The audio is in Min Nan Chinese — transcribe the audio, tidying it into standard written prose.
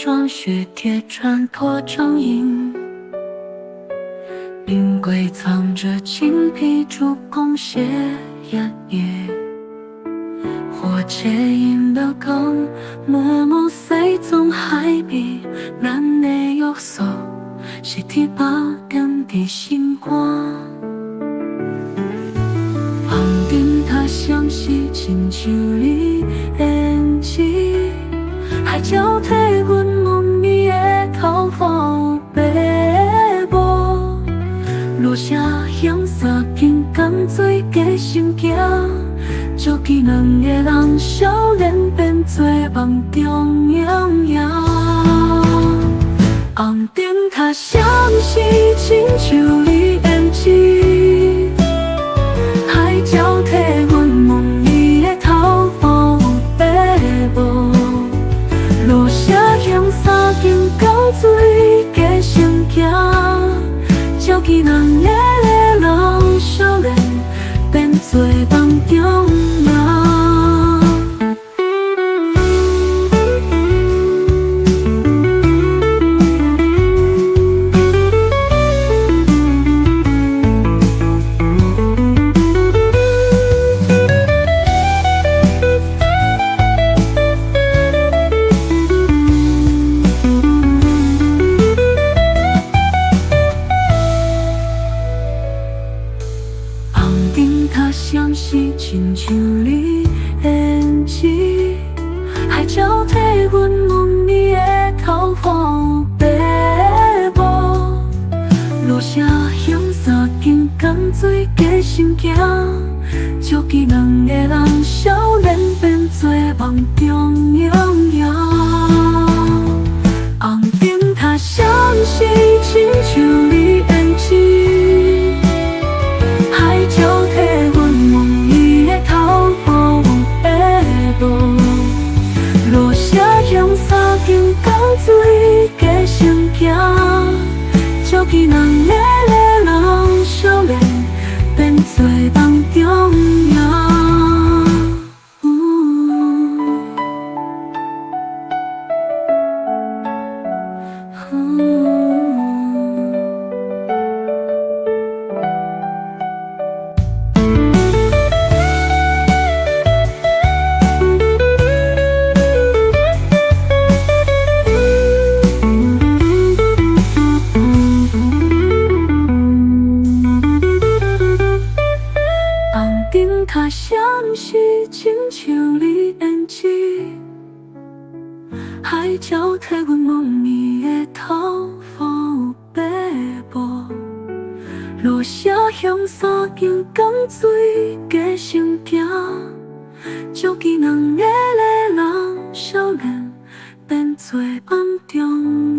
霜雪鐵穿破掌印，冰櫃藏著青皮竹工寫一頁，火車引的光，默默隨從海邊，咱的約束是鐵包點的星光。紅燈塔閃爍親像你胭脂，海鳥替阮問你的頭髮有白無？落霞向三更江水加心驚，石記兩個人少年變做夢中影影。紅燈塔閃爍親像你胭脂，海鳥替阮問你的頭髮有白無？落霞向三更江水加心驚，石記兩個人少年變做夢中影。紅燈塔閃爍親像你胭脂，海鳥替阮問你的頭髮有白無？落霞向三更江水加心驚，石記兩個人少年變做夢中影影。紅燈塔閃爍親像你胭脂，海鳥替阮問你的頭髮有白無？落霞向三更江水加心驚，石記兩個人少年變做夢中影。紅燈塔閃爍親像你胭脂，海鳥替阮問你的頭髮有白無？落霞向三更江水加心驚，石記兩個人少年變做夢中影。